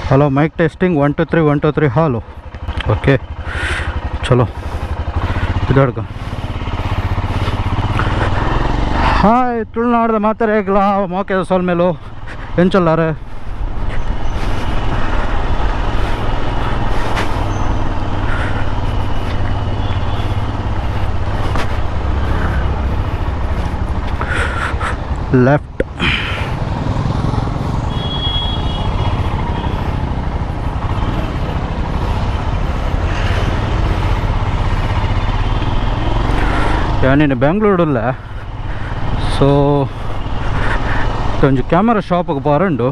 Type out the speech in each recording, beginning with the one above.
Hello mic testing 1 2 3 1 2 3 hello okay ಚಲೋ ಪಿದಾಡ್ಕ. Hi ತುಳುನಾಡ್ದ ಮಾತಾಡೇಗ್ಲ ಮೋಕೆ ಸೊಲ್ಮೇಲು ಎಂಚೊಲ್ಲಾರೆ. ಲೆಫ್ಟ್ ಯಾನೇನು ಬೆಂಗಳೂರುಲ್ಲ. ಸೊ ಒಂಜಿ ಕ್ಯಾಮರಾ ಶಾಪ್ಗೆ ಬಾರಂಡು.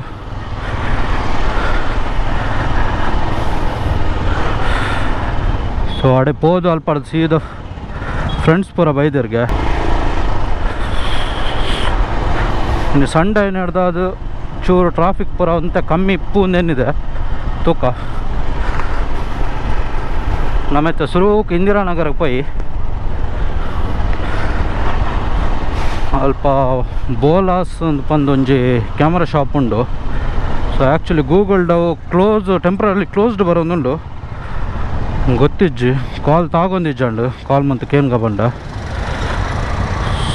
ಸೊ ಅಡೆ ಪೋದು ಅಲ್ಪ ಸೀದ ಫ್ರೆಂಡ್ಸ್ ಪೂರ ಬೈದರ್ಗೆ. ಇನ್ನು ಸಂಡೆ ಏನಿಡ್ದ ಅದು ಚೂರು ಟ್ರಾಫಿಕ್ ಪೂರ ಅಂತ ಕಮ್ಮಿ ಇಪ್ಪು ಏನಿದೆ ತೂಕ. ನಮ್ಮತ್ತೆ ಸುರೂಕ್ ಇಂದಿರಾನಗರಕ್ಕೆ ಪೋಯಿ ಅಲ್ಪ ಬೋಲಾಸ್ ಪಂದೊಂಜಿ ಕ್ಯಾಮರಾ ಶಾಪ್ ಉಂಡು. ಸೊ ಆ್ಯಕ್ಚುಲಿ ಗೂಗಲ್ಡ್ ಅವು ಕ್ಲೋಸ್ ಟೆಂಪ್ರರಿ ಕ್ಲೋಸ್ಡ್ ಬರೋದುಂಡು ಗೊತ್ತಿಜ್ಜಿ. ಕಾಲ್ ತಾಗೊಂದಿಜ್ಜಂಡು ಕಾಲ್ ಮಂತ್ ಕೇನ್ಗ ಬಂಡ.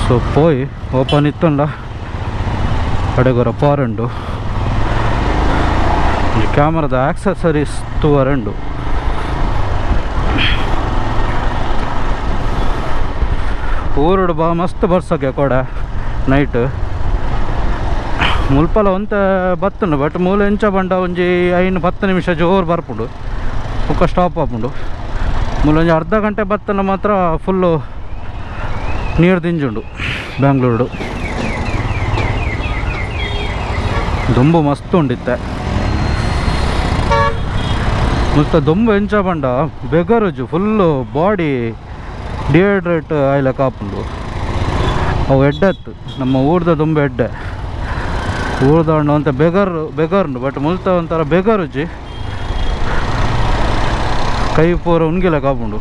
ಸೊ ಪೋಯ್ ಓಪನ್ ಇತ್ತುಂಡ ಕಡೆಗೊರ ಪಾರುಂಡು. ಒಂಜಿ ಕ್ಯಾಮರಾದ ಆಕ್ಸೆಸರೀಸ್ ತೂವರುಂಡು. ಊರುಡು ಬಾ ಮಸ್ತ್ ಬರ್ಸಕ್ಕೆ ಕೊಡ ನೈಟ್ ಮುಲ್ಪಲ ಒಂತೆ ಬತ್ತುಂಡು. ಬಟ್ ಮೂಲ ಎಂಚ ಬಂಡ ಒಂಜಿ 5-10 ನಿಮಿಷ ಜೋರು ಬರ್ಪುಂಡು, ಬೊಕ್ಕ ಸ್ಟಾಪ್ ಆಪುಂಡು. ಮೂಲ ಒಂಜಿ ಅರ್ಧ ಗಂಟೆ ಬತ್ತನ ಮಾತ್ರ ಫುಲ್ಲು ನೀರು ದಿಂಜುಂಡು ಬ್ಯಾಂಗ್ಳೂರುಡು. ದೊಂಬು ಮಸ್ತ್ ಉಂಡಿತ್ತೆ. ಮುಲ್ತ ದೊಂಬು ಎಂಚ ಬಂಡ ಬೆಗರುಜು ಫುಲ್ಲು ಬಾಡಿ ಡಿಹೈಡ್ರೇಟ್ ಆಯ್ಲಕ್ಕ ಆಪುಂಡು. ಅವು ಎಡ್ಡೆತ್ತು ನಮ್ಮ ಊರ್ದ ದೊಂಬು ಎಡ್ಡೆ. ಊರ್ದ ಹಣ್ಣು ಅಂತ ಬೆಗರ್ನು ಬಟ್ ಮುಲ್ತ ಒಂಥರ ಬೆಗರುಜಿ ಕೈ ಪೂರ ಉಣ್ಗಿಲಕ್ಕ ಆಪುಂಡು.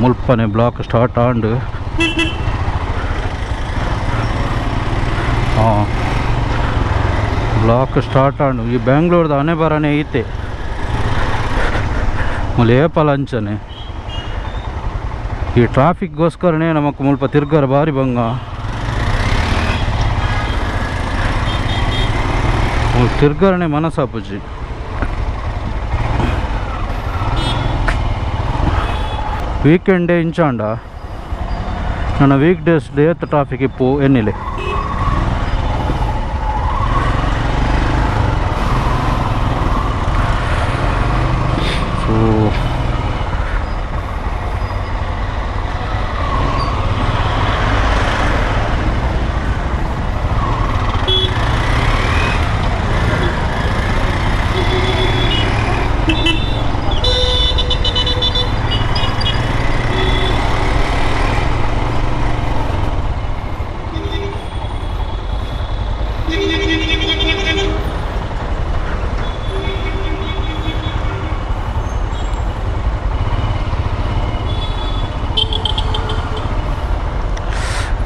ಮುಲ್ಪನೆ ಬ್ಲಾಕ್ ಸ್ಟಾರ್ಟ್ ಆಂಡ್. ಬ್ಲಾಕ್ ಸ್ಟಾರ್ಟ್ ಆಂಡ್. ಈ ಬೆಂಗಳೂರ್ದ ಅನೆ ಬರನೆ ಐತೆ ಮುಲ್ ಏಪಲ ಅಂಚನೆ. ಈ ಟ್ರಾಫಿಕ್ಗೋಸ್ಕರನೇ ನಮಕ್ ಮುಲ್ಪ ತಿರ್ಗರ ಬಾರಿ ಬಂಗ. ಮುಲ್ ತಿರ್ಗರನೆ ಮನಸ್ಸಾಪುಜಿ. ವೀಕೆಂಡೇ ಇಂಚಾಂಡ ನನ್ನ ವೀಕ್ ಡೇಸ್ ಏತ್ ಟ್ರಾಫಿಕ್ ಇಪ್ಪು ಎನ್ನಿಲೆ. ಸೊ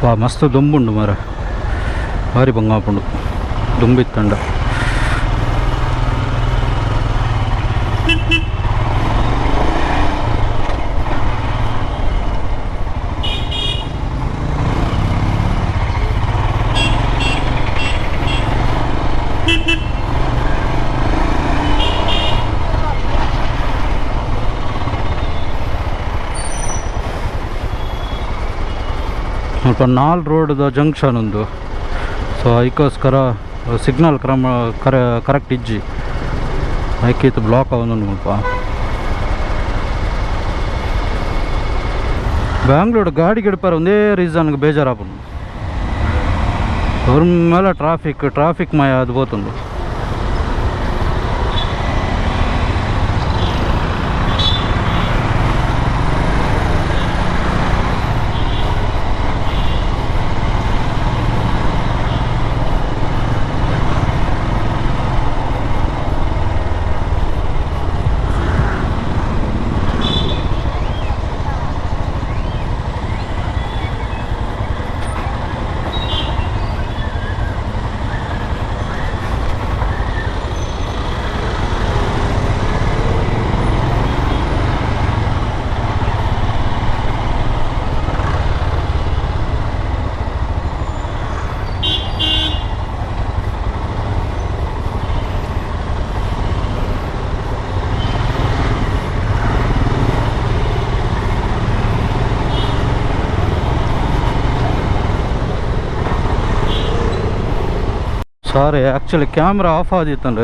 ವಾ ಮಸ್ತ್ ದೊಂಬುಂಡು ಮಾರ, ಭಾರಿ ಬಂಗಾಪುಂಡು ದುಂಬಿತ್ತಂಡ. ಸ್ವಲ್ಪ ನಾಲ್ ರೋಡ್ದ ಜಂಕ್ಷನ್ ಒಂದು. ಸೊ ಅದಕ್ಕೋಸ್ಕರ ಸಿಗ್ನಲ್ ಕ್ರಮ ಕರೆಕ್ಟ್ ಇಜ್ಜಿ ಐಕಿತ್ತು ಬ್ಲಾಕ್ ಅವನು ಮುಲ್ಪ. ಬ್ಯಾಂಗ್ಳೂರು ಗಾಡಿ ಗಿಡಪಾರ ಒಂದೇ ರೀಸನ್ಗೆ ಬೇಜಾರಾಪುಂಡು. ಮೇಲೆ ಟ್ರಾಫಿಕ್ ಟ್ರಾಫಿಕ್ ಮಯ ಅದು ಪೋತುಂಡು. Sorry, actually camera off ಆದಿತ್ತಂಡು.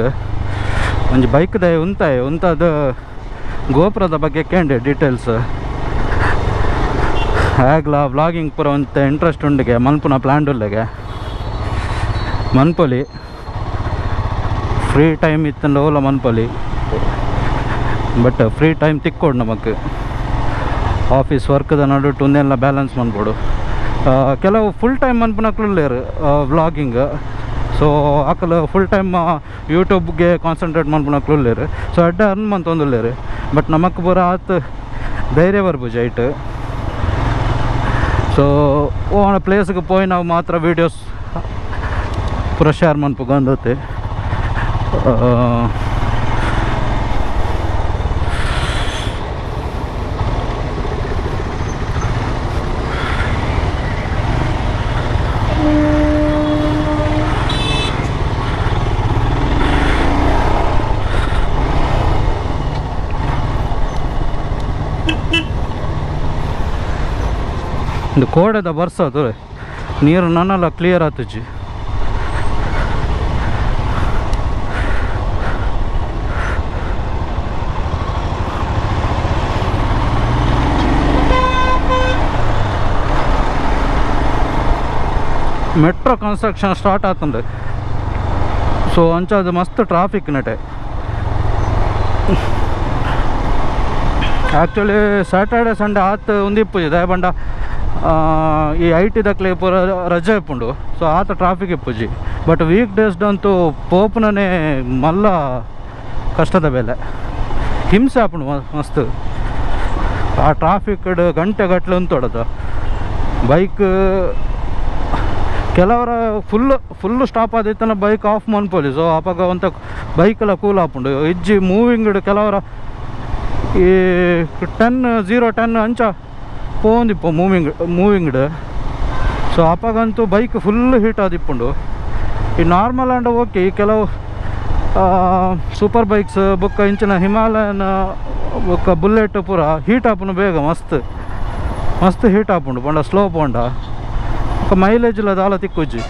ಒಂಜಿ ಬೈಕ್ದ ಉಂತಾಯ ಉಂತಾದ ಗೋಪುರದ ಬಗ್ಗೆ ಕೇಂಡೆ ಡೀಟೇಲ್ಸ್. ಆಗ್ಲ ವ್ಲಾಗಿಂಗ್ ಪೂರ ಒಂತೆ ಇಂಟ್ರೆಸ್ಟ್ ಉಂಡಿಗೆ ಮನ್ಪುನ ಪ್ಲ್ಯಾನ್ ಉಲ್ಲೆಗೆ ಮನ್ಪೊಲಿ. ಫ್ರೀ ಟೈಮ್ ಇತ್ತಂಡ ಓಲ ಮನ್ಪೊಲಿ, but free time ತಿಕ್ಕೋಡು ನಮಕ್. Office ವರ್ಕ್ದ ನಡುಟು ಒಂದೆಲ್ಲ ಬ್ಯಾಲೆನ್ಸ್ ಮನ್ಪೊಡು. ಕೆಲವು ಫುಲ್ ಟೈಮ್ ಮನ್ಪುನಕ್ಲು ವ್ಲಾಗಿಂಗ್. ಸೊ ಅಕಲ್ ಫುಲ್ ಟೈಮ್ ಯೂಟ್ಯೂಬ್ಗೆ ಕಾನ್ಸಂಟ್ರೇಟ್ ಮನ್ಪುನಕ್ಲು ಉಲ್ಲೆರ್. ಸೊ ಅಡ್ಡ ಅರ್ನ್ ಮಂತೊಂದುಲ್ಲೆರ್. ಬಟ್ ನಮಕ್ ಪೂರ ಆತ್ ಧೈರ್ಯ ಬರ್ಪುಜಿ ಐಟ್. ಸೊ ಓನ ಪ್ಲೇಸ್ಗೆ ಪೋಯಿ ನಾವು ಮಾತ್ರ ವೀಡಿಯೋಸ್ ಪೂರ ಶೇರ್ ಮನ್ಪುಗ ಅಂದತ್ತೆ. ಒಂದು ಕೋಡೆದ ಬರ್ಸ ಅದು ನೀರು ನನ್ನಲ್ಲ ಕ್ಲಿಯರ್ ಆತುಜಿ. Metro construction start ಆತಂದು. So ಅಂಚ ಅದು ಮಸ್ತ್ ಟ್ರಾಫಿಕ್ ನಟೆ. Actually Saturday Sunday ಆತ್ ಒಂದಿಪ್ಪುಜಿ, ದಯಬಂಡ ಈ I ಟಿದಕ್ಲೆ ಪೂರ ರಜೆ ಇಪ್ಪುಂಡು. ಸೊ ಆತ ಟ್ರಾಫಿಕ್ ಇಪ್ಪುಜಿ. ಬಟ್ ವೀಕ್ ಡೇಸ್ಡಂತೂ ಪೋಪುನನೇ ಮಲ್ಲ ಕಷ್ಟದ ಬೆಲೆ, ಹಿಂಸೆ ಆಪುಂಡು ಮಸ್ತ್. ಆ ಟ್ರಾಫಿಕ್ ಗಂಟೆ ಗಟ್ಟಲೆ ಉಂತೊಡದು ಬೈಕ್. ಕೆಲವರ full full stop ಆದಿತ್ತನ bike of ಮನ್ಪೊಲಿ. So ಅಪಗ ಒಂತ ಬೈಕೆಲ್ಲ ಕೂಲ್ ಆಪುಂಡು. ಇಜ್ಜಿ ಮೂವಿಂಗ್ ಕೆಲವರ ಈ 10 0 10 ಅಂಚ ಪೋಂದಿಪ್ಪು ಮೂವಿಂಗ್ ಮೂವಿಂಗ್ಡ್. ಸೊ ಅಪಗಂತೂ bike full heat ಆದಿಪ್ಪುಂಡು. ಈ normal and okay. ಈ ಕೆಲವು ಸೂಪರ್ ಬೈಕ್ಸ್ ಬೊಕ್ಕ ಇಂಚಿನ ಹಿಮಾಲಯನ್ ಬೊಕ್ಕ ಬುಲೆಟ್ ಪೂರ ಹೀಟ್ ಆಪುಂಡು ಬೇಗ, ಮಸ್ತ್ ಮಸ್ತ್ ಹೀಟ್ ಆಪುಂಡು ಪಂಡ ಸ್ಲೋ ಪೋಂಡ. ಬೊಕ್ಕ ಮೈಲೇಜ್ ಇಲ್ಲ ದಾಲ ತಿಕ್ಕುಜ್ಜಿ.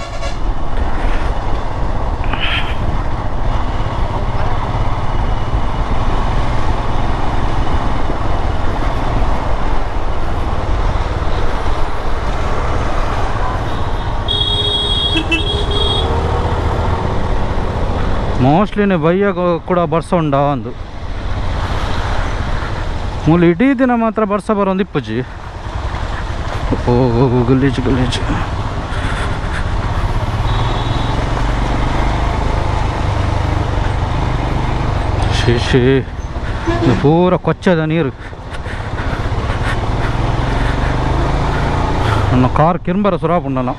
ಮೋಸ್ಟ್ಲಿನೇ ಬಯ್ಯ ಕೂಡ ಬರ್ಸ ಉಂಡ ಒಂದು ಮೂಲು ಇಡೀ ದಿನ ಮಾತ್ರ ಬರ್ಸ ಬರೋದು ಇಪ್ಪುಜಿ. ಓ ಗಲೀಜು ಗಲೀಜು. She she, ಇದು ಪೂರ ಕೊಚ್ಚದ ನೀರು. ನನ್ನ ಕಾರ್ ಕಿರ್ಂಬರ ಸುರಾಪುಂಡನ.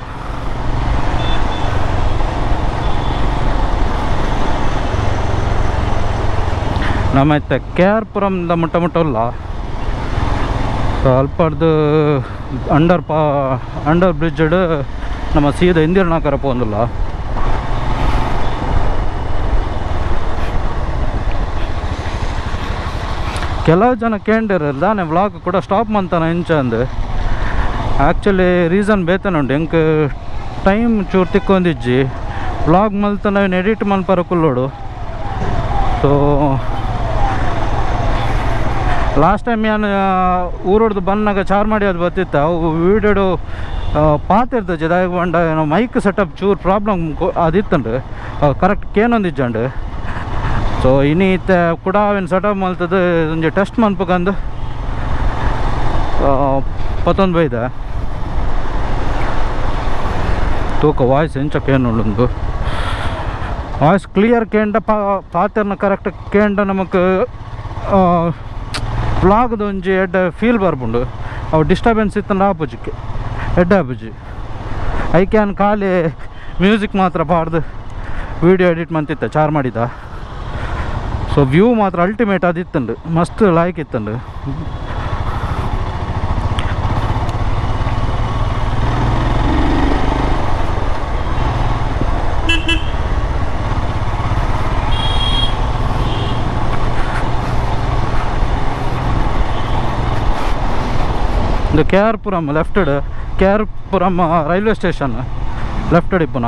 ನಮ್ಮ ಇತ್ತೆ ಕೆ ಆರ್ ಪುರಂದ ಮುಟ್ಟ ಮುಟ್ಟ ಉಲ್ಲ. ಸೊ ಅಲ್ಪಡ್ದು ಅಂಡರ್ ಪಾ ಅಂಡರ್ ಬ್ರಿಡ್ಜ್ ನಮ್ಮ ಸೀದಾ ಇಂದಿರನಾಕರ ಪೋಂದುಲ್ಲ. ಕೆಲವು ಜನ ಕೇಂಡಿರ ದಾನೆ ವ್ಲಾಗ್ ಕೂಡ ಸ್ಟಾಪ್ ಮಂತಾನ ಇಂಚ ಅಂದು. ಆ್ಯಕ್ಚುಲಿ ರೀಸನ್ ಬೇತನ ಉಂಟು. ಎಂಕ್ ಟೈಮ್ ಚೂರು ತಿಕ್ಕೊಂದಿಜ್ಜಿ. ವ್ಲಾಗ್ ಮಲ್ತನ ಎಡಿಟ್ ಮನ್ಪರ ಕುಲ್ಲೋಡು. So last time ಯಾನ್ ಊರೊಡ್ದು ಬನ್ನಾಗ ಚಾರ್ ಮಾಡಿ ಅದು ಬತ್ತಿತ್ತ. ಅವು ವೀಡಿಯೋಡು ಪಾತಿರ್ತದೆ ದಾಯೆ ಪಂಡ ಏನೋ ಮೈಕ್ ಸೆಟಪ್ ಚೂರು ಪ್ರಾಬ್ಲಮ್ ಅದಿತ್ತಂಡು, ಕರೆಕ್ಟ್ ಕೇನೊಂದಿಜ್ಜಂಡು. ಸೊ ಇನಿ ಇತ್ತೆ ಕೂಡ ಅವೇನು ಸೆಟಪ್ ಮಲ್ತದ ಒಂಜಿ ಟೆಸ್ಟ್ ಮನ್ಪುಕಂದು ಪತ್ತೊಂದು ಬೈದ. ತೂಕ ವಾಯ್ಸ್ ಎಂಚ ಕೇನುಂಡು. ವಾಯ್ಸ್ ಕ್ಲಿಯರ್ ಕೇಂಡ ಪಾತೆರ್ನ ಕರೆಕ್ಟ್ ಕೇಂಡ ನಮಕ್ ವ್ಲಾಗ್ದ ಒಂಜಿ ಎಡ್ಡೆ ಫೀಲ್ ಬರ್ಪುಂಡು. ಅವು ಡಿಸ್ಟರ್ಬೆನ್ಸ್ ಇತ್ತಂಡ ಆಪುಜಿಕ್ಕೆ ಎಡ್ಡೆ ಆಪುಜಿ. ಐಕ್ಯಾನ್ ಖಾಲಿ ಮ್ಯೂಸಿಕ್ ಮಾತ್ರ ಪಾಡ್ದು ವೀಡಿಯೋ ಎಡಿಟ್ ಮಂತಿತ್ತ ಚಾರ್ ಮಾಡಿದ. ಸೊ ವ್ಯೂ ಮಾತ್ರ ಅಲ್ಟಿಮೇಟ್ ಅದಿತ್ತಂಡು, ಮಸ್ತ್ ಲಾಯ್ಕ್ ಇತ್ತಂಡು. ಇದು K R Puram ಲೆಫ್ಟೆಡ್, K R Puram railway station ಲೆಫ್ಟೆಡ್ ಇಪ್ಪುನ.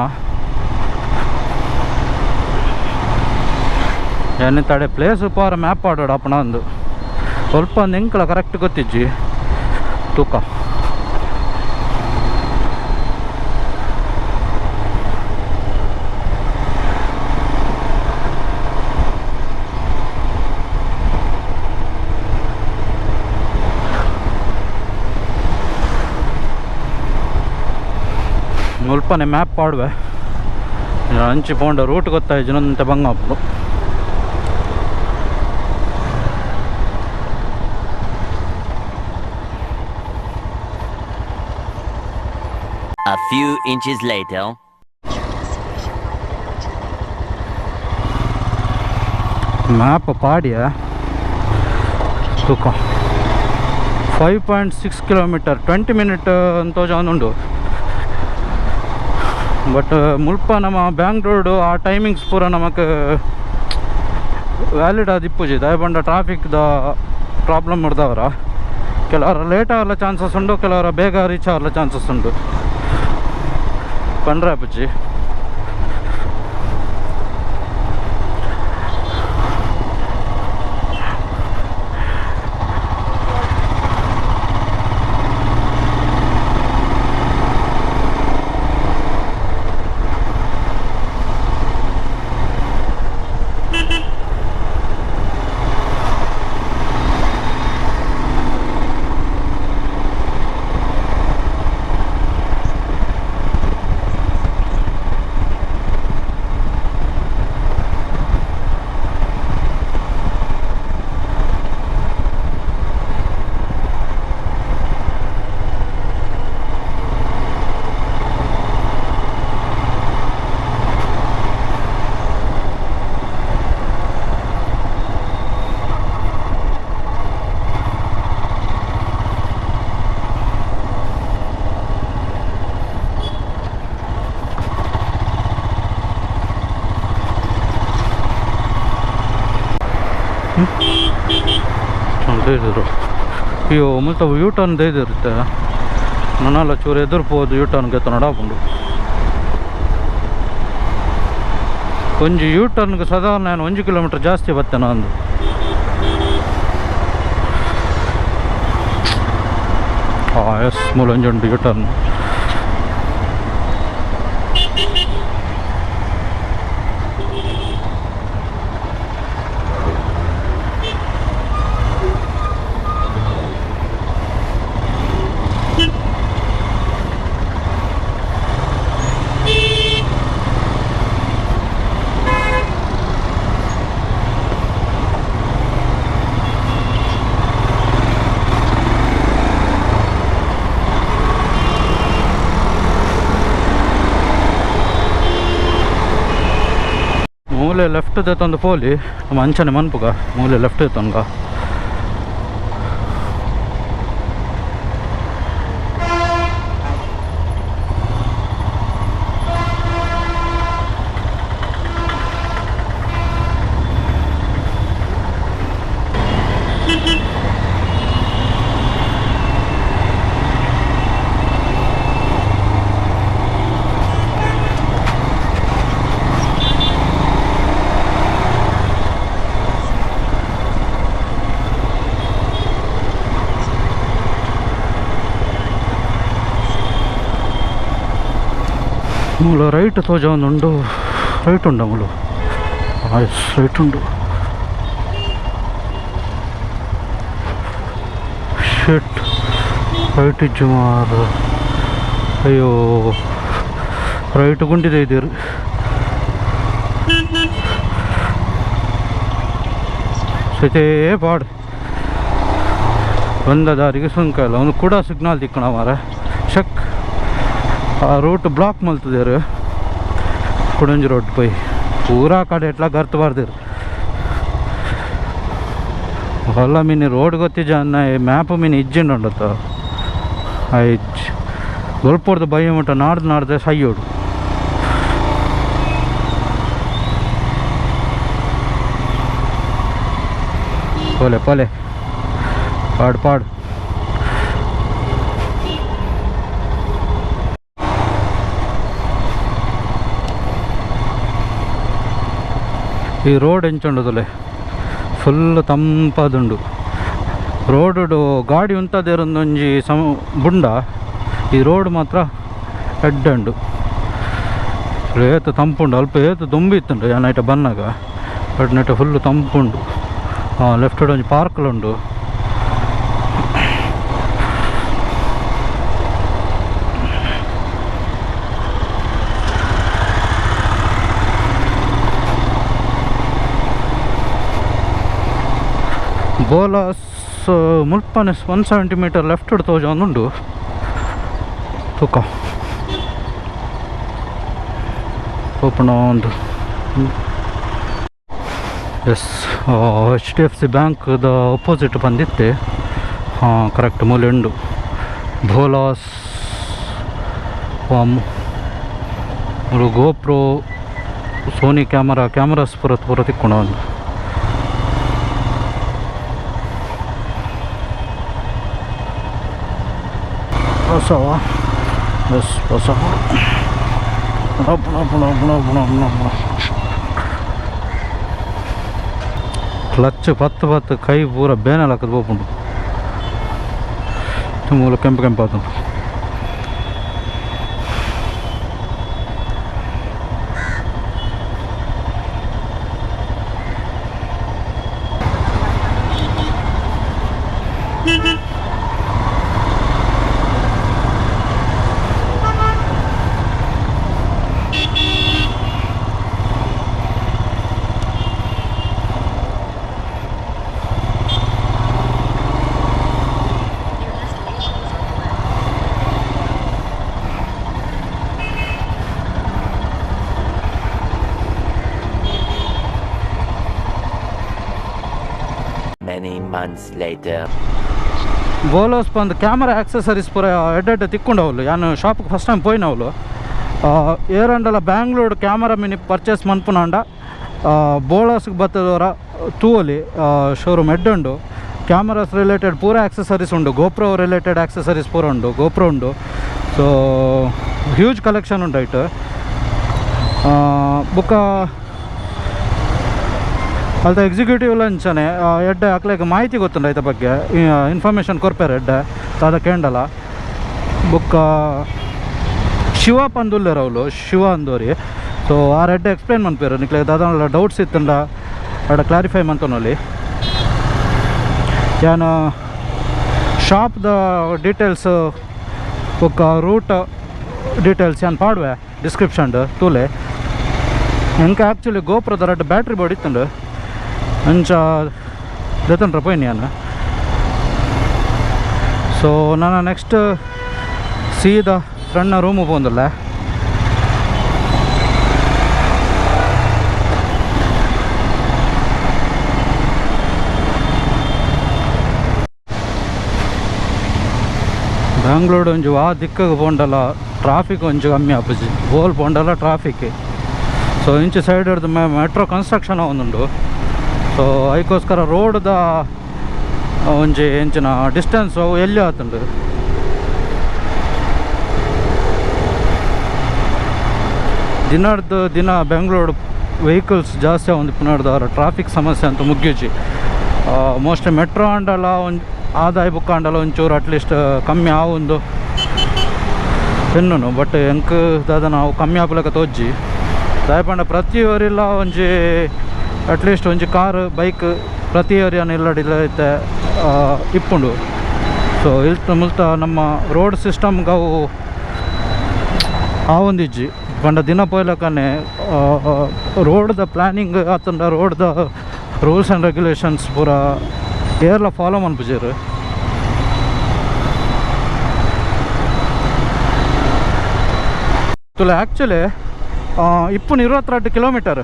ಯಾನೆ ತಡೆ ಪ್ಲೇಸ್ ಪಾರ ಮ್ಯಾಪ್ ಆಡೋಡು ಅಪ್ಪಣ ಅಂದು ಸ್ವಲ್ಪ ಒಂದು ಎಂಕಲ ಕರೆಕ್ಟ್ ಗೊತ್ತಿಜ್ಜಿ ತೂಕ. ಮುಲ್ಪನೆ ಮ್ಯಾಪ್ ಪಾಡುವೆ ಅಂಚಿ ಪೋಂಡ ರೂಟ್ ಗೊತ್ತಾಯ್ತು ನಂತೆ ಬಂಗ ಅಪ್ಪು. A few inches later. Map ಪಾಡ್ಯ ತೂಕ 5.6 ಕಿಲೋಮೀಟರ್ 20 ಮಿನಿಟ್ ಅಂತ ಉಂಡು. ಬಟ್ ಮುಲ್ಪ ನಮ್ಮ ಬ್ಯಾಂಗ್ಳೂರು ಆ ಟೈಮಿಂಗ್ಸ್ ಪೂರ ನಮಕ್ ವ್ಯಾಲಿಡ್ ಆದ್ ಇಪ್ಪುಜಿ ದಾಯೆ ಟ್ರಾಫಿಕ್ದ ಪ್ರಾಬ್ಲಮ್ ಹಿಡ್ದವರ ಕೆಲವರ ಲೇಟ್ ಆಗಲ್ಲ ಚಾನ್ಸಸ್ ಉಂಡು, ಕೆಲವರ ಬೇಗ ರೀಚ್ ಆಗಲ್ಲ ಚಾನ್ಸಸ್ ಉಂಡು. ಪಂಡ್ರೆ ಅಪ್ಪುಜಿ. ಇದ್ರು ಅಯ್ಯೋ ಮುಲ್ಪ ಯೂ ಟರ್ನ್ ಇರುತ್ತೆ ನನಲ್ಲ ಚೂರು ಎದುರು ಪೋದು ಯೂ ಟರ್ನ್ಗೆ ನಡಾಪುಂಡು. ಒಂಜಿ ಯೂ ಟರ್ನ್ಗೆ ಸಾಧಾರಣ ನಾನು 1 ಕಿಲೋಮೀಟರ್ ಜಾಸ್ತಿ ಬರ್ತೇನೆ ಅಂದು. ಎಸ್ ಮೂಲ ಒಂಜಿ ಉಂಟು ಯೂ ಟರ್ನ್. ಮೂಲೆ ಲೆಫ್ಟ್ ತಂದು ಪೋಲಿ ನಮ್ಮ ಅಂಚನೆ ಮನ್ಪುಗ ಮೂಲೆ ಲೆಫ್ಟ್ ತನ್ಗ. ಮೂಲ ರೈಟ್ ತೋಜೊಂದುಂಡು, ರೈಟ್ ಉಂಡು ಮೂಲು. ಎಸ್ ರೈಟ್ ಉಂಡು. ಶೆಟ್ ರೈಟ್ ಇಜ್ಜು ಮಾರ. ಅಯ್ಯೋ ರೈಟ್ ಗುಂಡಿದೆ ಇದ್ದೀರಿ. ಸೈತೇ ಪಾಡು ಬಂದ ದಾರಿಗೆ ಸುಂಕ ಇಲ್ಲ. ಒಂದು ಕೂಡ ಸಿಗ್ನಲ್ ತಿಕ್ಕಣ ಮಾರ ಶಕ್ ಆ ರೂಟ್ ಬ್ಲಾಕ್ ಮಲ್ತದೇರು ಕುಡಂಜಿ ರೋಡ್ ಪೋಯಿ ಪೂರಾ ಕಡೆ ಎಟ್ಲ ಗರ್ತು ಬಾರ್ದಿರು. ಅಲ್ಲ ಮೀನು ರೋಡ್ ಗೊತ್ತಿಜ ಅನ್ನ ಮ್ಯಾಪ್ ಮೀನು ಇಜ್ಜಿಂಡು ಉಂಡತ್ತ ಐಜ್ ಗೊಲ್ಪೊಡ್ದು ಬಯ್ಯ ಮುಟ್ಟ ನಾಡ್ದು ನಾಡ್ದೆ ಸೈಯೋಡು. ಪೋಲೆ ಪೋಲೆ ಪಾಡು ಪಾಡು. ಈ ರೋಡ್ ಎಂಚುಂಡುದುಲೆ ಫುಲ್ ತಂಪಾದುಂಡು ರೋಡು ಗಾಡಿ ಉಂತದೇರೊಂದೊಂಜಿ ಸಮ ಬುಂಡ ಈ ರೋಡ್ ಮಾತ್ರ ಎಡ್ಡೆ ಏತು ತಂಪುಂಡು ಅಲ್ಪ ಏತು ದೊಂಬಿ ಇತ್ತುಂಡು ಯಾನ್ ಐಟ ಬನ್ನಾಗ but net full ತಂಪುಂಡು left ಒಂಜಿ ಪಾರ್ಕ್ಲುಂಡು ಬೋಲಾಸ್ ಮುಲ್ಪನೆ 170 ಮೀಟರ್ ಲೆಫ್ಟ್ ತೋಜೊಂದುಂಡು ತೂಕ ಓಪನ್ ಒಂದು S HDFC ಬ್ಯಾಂಕ್ದ opposite ಬಂದಿತ್ತೆ. ಹಾಂ ಕರೆಕ್ಟ್ ಮೂಲೆ ಉಂಡು ಬೋಲಾಸ್ ಮೂಲು GoPro Sony camera cameras ಪೂರ ಪೂರ ತಿಕ್ಕುಂಡು ಒಂದು. ಹೊಸವ ಬಸ್ ಹೊಸ ಕ್ಲಚ್ ಪತ್ತು ಪತ್ತು ಕೈ ಪೂರ ಬೇನೆಲ್ ಹಾಕದು ಪೋಪುಂಡು ಮೂಲ ಕೆಂಪು ಕೆಂಪಾತುಂಡು. Many months later. ಬೋಲೋಸ್ ಬಂದು ಕ್ಯಾಮರಾ ಆಕ್ಸೆಸರೀಸ್ ಪೂರ ಎಡ್ಡೆ ತಿಕ್ಕೊಂಡವಳು ಯಾನು ಶಾಪ್ಗೆ ಫಸ್ಟ್ ಟೈಮ್ ಪೋಯಿನವಳು ಏರಂಡಲ ಬ್ಯಾಂಗ್ಳೂರ್ camera mini purchase ಮನ್ಪುನಾಂಡ ಬೋಳಸ್ಗೆ ಬತ್ತದವರ ತೂವಲಿ ಶೋರೂಮ್ ಎಡ್ಡೆ ಉಂಡು ಕ್ಯಾಮರಾಸ್ ರಿಲೇಟೆಡ್ ಪೂರ ಆಕ್ಸೆಸರೀಸ್ ಉಂಡು GoPro related accessories ಪೂರ ಉಂಡು ಗೋಪ್ರೋ ಉಂಡು so huge collection ಉಂಡು ಐಟ್ ಬೊಕ್ಕ ಅಲ್ತ ಎಕ್ಸಿಕ್ಯೂಟಿವ್ ಲಂಚನೆ ಎಡ್ಡೆ ಅಕ್ಲೆಗ್ ಮಾಹಿತಿ ಗೊತ್ತುಂಡು ಐತ ಬಗ್ಗೆ ಇನ್ಫಾರ್ಮೇಷನ್ ಕೊರ್ಪೇರು ಎಡ್ಡೆ ದಾದ ಕೇಂಡಲ ಬೊಕ್ಕ ಶಿವ ಪಂದುಲ್ಲೆರ್ ಅವ್ಲು ಶಿವ ಅಂದೋರಿ ಸೊ ಆರ್ ಎಡ್ಡೆ ಎಕ್ಸ್ಪ್ಲೇನ್ ಮನ್ಪೇರು ನಿಕ್ಲೆ ದಾದ ಡೌಟ್ಸ್ ಇತ್ತಂಡ ಅಡ ಕ್ಲಾರಿಫೈ ಮಂತೊನೊಲಿ ಯಾನ ಶಾಪ್ದ ಡೀಟೇಲ್ಸ್ ಬೊಕ್ಕ ರೂಟ್ ಡೀಟೇಲ್ಸ್ ಯಾನ್ ಪಾಡುವೆ ಡಿಸ್ಕ್ರಿಪ್ಷನ್ ತೂಲೆ ಎಂಕ್ ಆ್ಯಕ್ಚುಲಿ ಗೋಪ್ರದ ರಡ್ಡ್ ಬ್ಯಾಟ್ರಿ ಬೋರ್ಡ್ ಇತ್ತುಂಡು ಅಂಚ ದೆತೊಂಡ್ರ ಪೋಯಿನಿ ಯಾನ್ ಸೊ ನಾನು ನೆಕ್ಸ್ಟ್ ಸೀದಾ ಫ್ರೆಂಡ್ನ ರೂಮು ಪೋಂದುಲ್ಲೆ. ಬ್ಯಾಂಗ್ಳೂರು ಒಂಜಿ ವಾ ದಿಕ್ಕಗ್ ಪೋಂಡಲ ಟ್ರಾಫಿಕ್ ಒಂಜಿ ಕಮ್ಮಿ ಆಪುಜಿ ಓಲ್ ಪೋಂಡಲ ಟ್ರಾಫಿಕ್. ಸೊ ಇಂಚಿ ಸೈಡ್ ಹಿಡ್ದು ಮೆಟ್ರೋ ಕನ್ಸ್ಟ್ರಕ್ಷನ್ ಆವೊಂದುಂಡು. ಸೊ ಐಕೋಸ್ಕರ ರೋಡ್ದ ಒಂಜಿ ಎಂಚಿನ ಡಿಸ್ಟೆನ್ಸ್ ಅವು ಎಲ್ಲಿ ಆತುಂಡು. ದಿನರ್ದು ದಿನ ಬೆಂಗಳೂರು ವೆಹಿಕಲ್ಸ್ ಜಾಸ್ತಿ ಆವೊಂದು ಪುನರ್ದಾರ ಟ್ರಾಫಿಕ್ ಸಮಸ್ಯೆ ಅಂತ ಮುಗ್ಯುಜಿ. ಮೋಸ್ಟ್ಲಿ ಮೆಟ್ರೋ ಆಂಡಲ ಒಂಜಿ ಆದಾಯ ಬುಕ್ ಆಂಡಲ ಒಂಚೂರು ಅಟ್ಲೀಸ್ಟ್ ಕಮ್ಮಿ ಆವೊಂದು ಎನ್ನುನು ಬಟ್ ಎಂಕ್ ದಾದ ನಾವು ಕಮ್ಮಿ ಆಪುಲೆಕ ತೋಜಿ ದಾಯೆ ಪಂಡ ಪ್ರತಿ ಒರಿಲ ಒಂಜಿ ಅಟ್ಲೀಸ್ಟ್ ಒಂಜಿ ಕಾರ್ ಬೈಕ್ ಪ್ರತಿ ಒರಿಯನ ಇಲ್ಲಡಿಲ್ಲ ಇತ್ತೆ ಇಪ್ಪುಂಡು. ಸೊ ಇಲ್ತ ಮುಲ್ತ ನಮ್ಮ ರೋಡ್ ಸಿಸ್ಟಮ್ಗೆ ಅವು ಆವೊಂದಿಜ್ಜಿ ಪಂಡ ದಿನ ಪೋಯ್ಲಕನೆ ರೋಡ್ದ ಪ್ಲ್ಯಾನಿಂಗ್ ಆತಂಡ ರೋಡ್ದ rules and regulations ಪೂರ ಏರ್ಲ ಫಾಲೋ ಮನ್ಪುಜೆರ್. ತುಲೆ ಆ್ಯಕ್ಚುಲಿ ಇಪ್ಪುನ 22 ಕಿಲೋಮೀಟರ್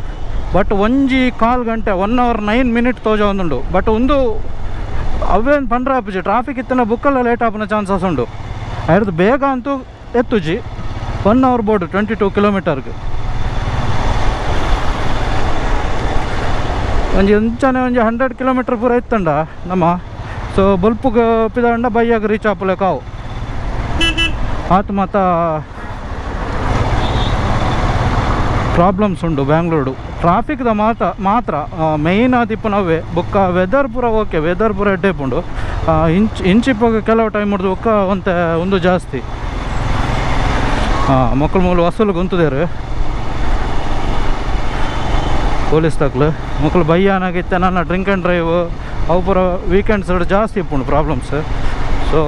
ಬಟ್ ಒಂಜಿ ಕಾಲು ಗಂಟೆ 1 ಅವರ್ 9 ಮಿನಿಟ್ ತೋಜೊಂದುಂಡು. ಬಟ್ ಒಂದು ಅವೇನು ಪಂಡ್ರ ಆಪುಜಿ ಟ್ರಾಫಿಕ್ ಇತ್ತಿನ ಬುಕ್ಕಲ್ಲ ಲೇಟ್ ಆಪುನ ಚಾನ್ಸಸ್ ಉಂಡು. ಐರ್ದು ಬೇಗ ಅಂತೂ ಎತ್ತುಜಿ 1 ಅವರ್ ಬೋರ್ಡು 22 ಕಿಲೋಮೀಟರ್ಗೆ ಒಂಜಿ ಅಂಚನೆ ಒಂಜಿ 100 ಕಿಲೋಮೀಟರ್ ಪೂರ ಇತ್ತಂಡ ನಮ್ಮ. ಸೊ ಬೊಲ್ಪುಗ್ ಪಿದಾಂಡ ಬಯ್ಯಾಗ ರೀಚ್ ಆಪುಲೆಕ ಅವು ಆತು ಮಾತ ಪ್ರಾಬ್ಲಮ್ಸ್ ಉಂಡು ಬ್ಯಾಂಗ್ಳೂರು. ಟ್ರಾಫಿಕ್ದ ಮಾತ್ರ ಮಾತ್ರ ಮೇಯ್ನ್ ಆದಿಪ್ಪು ಬೊಕ್ಕ ವೆದರ್ ಪೂರ ಓಕೆ, ವೆದರ್ ಪೂರ ಎಡ್ಡೆ ಇಪ್ಪುಂಡು. ಇಂಚಿಪ್ಪಗ ಕೆಲವು ಟೈಮ್ ಹಿಡ್ದು ಬೊಕ್ಕ ಒಂತೆ ಒಂದು ಜಾಸ್ತಿ. ಮಕ್ಕಳು ಮೂಲ ವಸೂಲು ಗುಂತುದೇರು ಪೊಲೀಸ್ ತಕ್ಲು ಮಕ್ಕಳು ಬಯ್ಯಾನಾಗಿತ್ತೆ ನನ್ನ drink and drive ಅವು ಪೂರ ವೀಕೆಂಡ್ಸ್ ಜಾಸ್ತಿ ಇಪ್ಪುಂಡು ಪ್ರಾಬ್ಲಮ್ಸ್. ಸೊ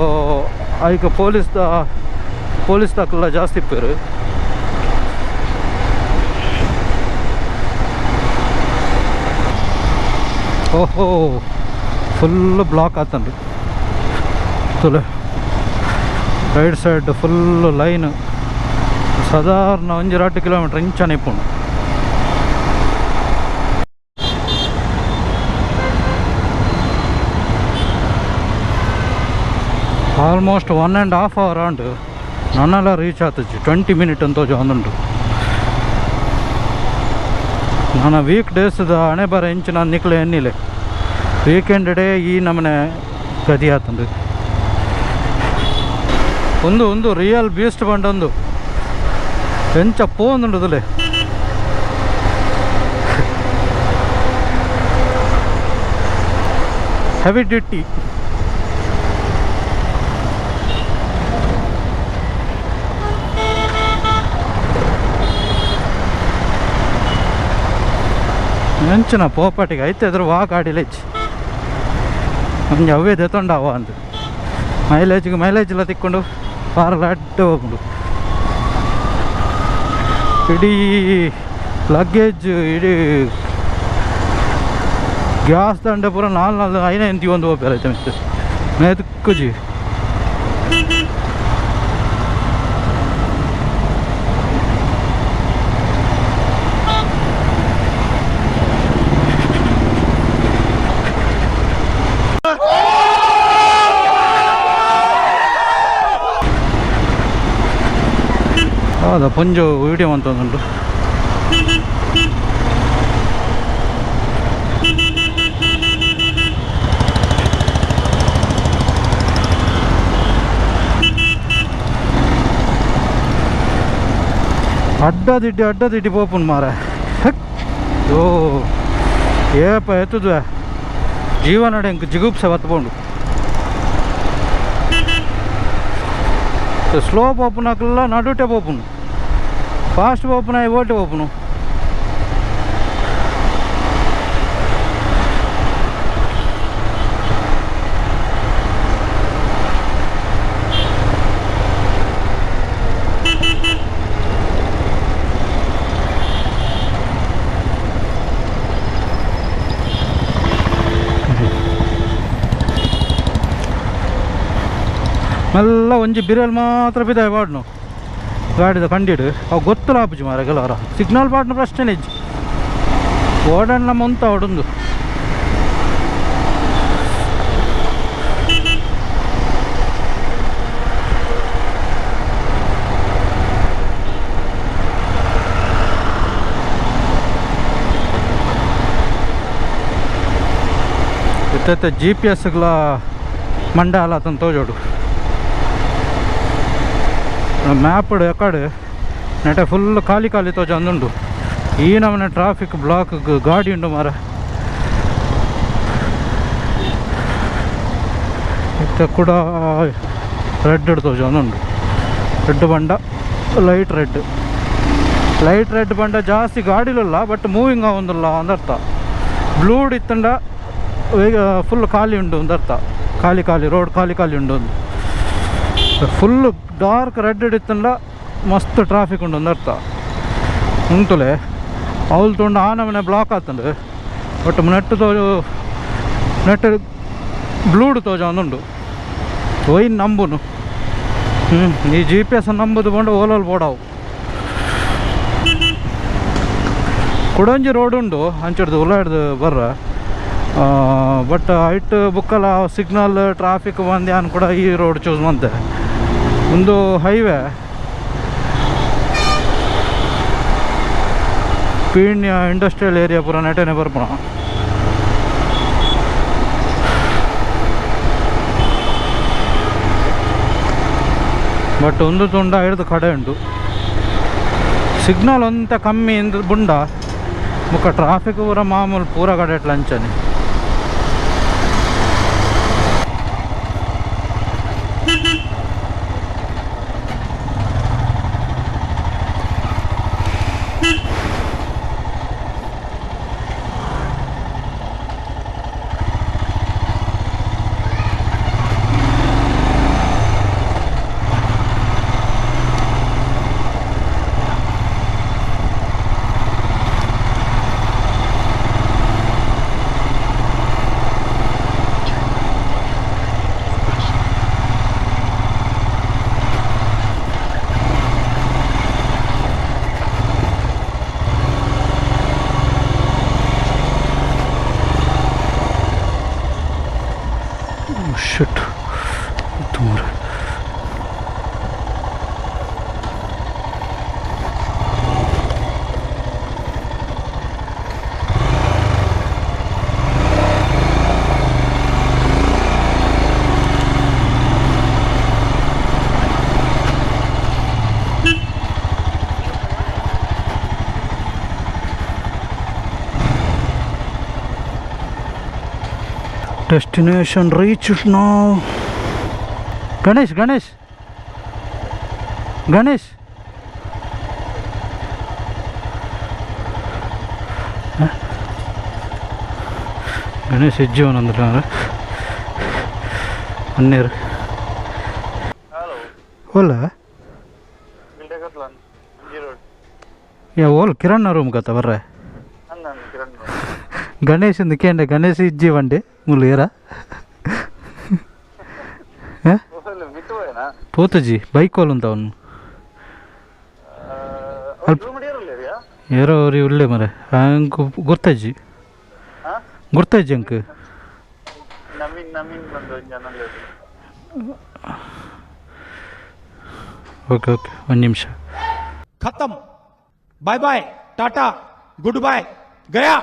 ಐಕ್ ಪೊಲೀಸ್ ತಕ್ಲ ಜಾಸ್ತಿ ಇಪ್ಪೇರು. ಓಹೋ ಫುಲ್ ಬ್ಲಾಕ್ ಆತನ್ರಿ ತುಲೆ. Right side full line ಸಾಧಾರಣ ಒಂಜಿ 2 ಕಿಲೋಮೀಟ್ರ್ ಇಂಚನೆ ಇಪ್ಪುಂಡು. Almost 1.5 hour and ನನ್ನೆಲ್ಲ ರೀಚ್ ಆತಜ್ಜಿ. 20 ಮಿನಿಟ್ ಅಂತ ಒಂದುಂಟು. ನನ್ನ ವೀಕ್ ಡೇಸ್ದ ಹಣೆ ಬರ ಇಂಚು ನಾನು ನಿಕ್ಲೆ ಎನ್ನಿಲೆ. ವೀಕೆಂಡ್ ಡೇ ಈ ನಮನೆ ಗತಿ ಆತಂದು. ಒಂದು ಒಂದು ರಿಯಲ್ ಬೀಸ್ಟ್ ಬಂಡೊಂದು ಎಂಚ ಪೋಂದುಂಡುದಲೆ. Heavy duty. ಎಂಚಿನ ಪೋಪಾಟಿಗೆ ಐತೆ ಎದುರು ವಾ ಗಾಡಿಲೇಜ್ ಒಂಜಿ ಅವೇ ದೆತೊಂಡವ ಅಂದ್ ಮೈಲೇಜ್ಗೆ ಮೈಲೇಜ್ ಎಲ್ಲ ತಿಕ್ಕೊಂಡು ಪಾರಲ ಅಡ್ಡ ಹೋಗ್ಕೊಂಡು ಇಡೀ ಲಗೇಜ್ ಇಡೀ ಗ್ಯಾಸ್ ದಂಡೆ ಪೂರ ನಾಲ್ ನಾಲ್ ಐನ ಎಂತಿ ಒಂದು ಹೋಗ್ಬೇರೆ ಐತೆ ಮಿತ್ತು ಮೇದಕ್ಕುಜಿ. ಹೌದಾ ಪಂಜು ವಿಡಿಯೋ ಅಂತಂದುಂಟು. ಅಡ್ಡದಿಡ್ಡಿ ಅಡ್ಡದಿಡ್ಡಿ ಪೋಪುನ್ ಮಾರ. ಓ ಏಪ ಎತ್ತುದ್ವೆ ಜೀವನಡೆ ಎಂಕ್ ಜಿಗುಪ್ಸೆ ಬತ್ಪೋಂಡು. ಸ್ಲೋ ಪೋಪುನಕಲ್ಲ ನಡುಟೆ ಪೋಪುನು, ಫಾಸ್ಟ್ ಪೋಪುನ ಓಟೆ ಪೋಪುನು. ಮೆಲ್ಲ ಒಂಜಿ ಬಿರಲ್ ಮಾತ್ರ ಬಿದಾಯ ಪಾಡ್ನು ಗಾಡಿದ ಕಂಡಿಡು ಅವು ಗೊತ್ತಲ್ಲ ಆಪುಜಿ ಮಾರ ಕೆಲವರ ಸಿಗ್ನಲ್ ಪಾಡ್ನ ಪ್ರಶ್ನೆ ಇಜ್ಜಿ. ಓಡಣ್ಣ ಮುಂತ ಹೊಡೊಂದು ಇತ್ತೈತೆ ಜಿ ಪಿ ಎಸ್ಗಳ ಮಂಡ ಅಲ್ಲ ತಂತ ತೋಜೋಡು. ಮ್ಯಾಪ್ ಎಕಡೆ ನೆಟೆ ಫುಲ್ ಖಾಲಿ ಖಾಲಿ ತೋಜೊಂದುಂಡು. ಈ ನಮನೆ ಟ್ರಾಫಿಕ್ ಬ್ಲಾಕ್ ಗಾಡಿ ಉಂಡು ಮಾರ. ಇತ್ತೆ ಕೂಡ ರೆಡ್ ತೋಜೊಂದುಂಡು. ರೆಡ್ ಬಂಡ light red, light red ಬಂಡ ಜಾಸ್ತಿ ಗಾಡಿಲಲ್ಲ ಬಟ್ ಮೂವಿಂಗ್ ಆವೊಂದುಲ್ಲ ಅಂದರ್ಥ. ಬ್ಲೂಡ್ ಇತ್ತಂಡ ಫುಲ್ ಖಾಲಿ ಉಂಡು ಒಂದರ್ಥ. ಖಾಲಿ ಖಾಲಿ ರೋಡ್ ಖಾಲಿ ಖಾಲಿ ಉಂಡು ಒಂದು. Full dark red ಇತ್ತಂಡ ಮಸ್ತ್ ಟ್ರಾಫಿಕ್ ಉಂಡು ಒಂದರ್ಥ. ಉಂಟುಲೆ ಅವ್ಲು ತೊಂಡು ಆ ನಮನೆ block ಆತಂಡು. But net ತೋಜು net blood ತೋಜ ಒಂದುಂಡು. ಒಯ್ನ್ ನಂಬುನು. ಈ G P S ನಂಬುದು ಬಂಡು ಓಲೋಲ್ ಬೋಡಾವು. ಕುಡಂಜಿ ರೋಡ್ ಉಂಡು ಅಂಚಿಡ್ದು ಉಲಾಡ್ದು ಬರ್ರ. ಬಟ್ ಐಟ್ ಬುಕ್ಕಲ ಸಿಗ್ನಲ್ ಟ್ರಾಫಿಕ್ ಬಂದು ಅನ್ ಕೂಡ ಈ ರೋಡ್ ಚೂಸ್ ಮಂತೆ. ಒಂದು ಹೈವೇ ಪೀಣ್ಯ ಇಂಡಸ್ಟ್ರಿಯಲ್ ಏರಿಯಾ ಪೂರ ನೆಟನೆ ಬರ್ಪುಣ. ಬಟ್ ಒಂದು ತುಂಡ ಹಿಡಿದು ಕಡೆ ಉಂಟು. ಸಿಗ್ನಲ್ ಒಂತ ಕಮ್ಮಿ ಇಂದ ಬುಂಡ ಮುಕ್ಕ ಟ್ರಾಫಿಕ್ ಪೂರ ಮಾಮೂಲು ಪೂರ ಕಡೆ ಅಂಚನೆ. Shit. ತುಮರೆ destination reached now. Ganesh, Ganesh, Ganesh. Ganesh ಹೆಜ್ಜೆ ಅಂದ್ರೆ ಅನ್ನೇರು. ಹಲೋ. ಓಲ? ಗಿಲ್ಡೆಗತ್ಲನ್ MG road. ಯಾ ಓಲ್ ಕಿರಣ್ ರೂಮ್ ಗತ್ತ ಬರ್ರೆ? ಅಂದ ಕಿರಣ್. ಗಣೇಶ್ ಇಂದ ಕೇಂದ್ರ ಗಣೇಶ್ ಇಜ್ಜಿ ವಂಡಿ ಮುಲ್ಲು ಏರ. ಓಹ್, ಮಿತ್ತು ಹೋಯನಾ? ಪೋತಜಿ ಬೈಕ್ ಓಲ್ ಅಂತ ಅವನು. ರೂಮ್ ಇರಲ್ಲ. ಏರೋ ಅವ್ರಿ ಉಳ್ಳೆ ಮರೆ ಅಂಕ್ ಗೊತ್ತಜ್ಜಿ. ಹಾ? ಗೊತ್ತಜ್ಜಿ ಅಂಕ್. ನಮೀನ್ ನಮೀನ್ ಬಂದು ಜನ. ಓಕೆ ಓಕೆ, ಒಂದು ನಿಮಿಷ. खत्म, bye bye, tata, good bye, गया।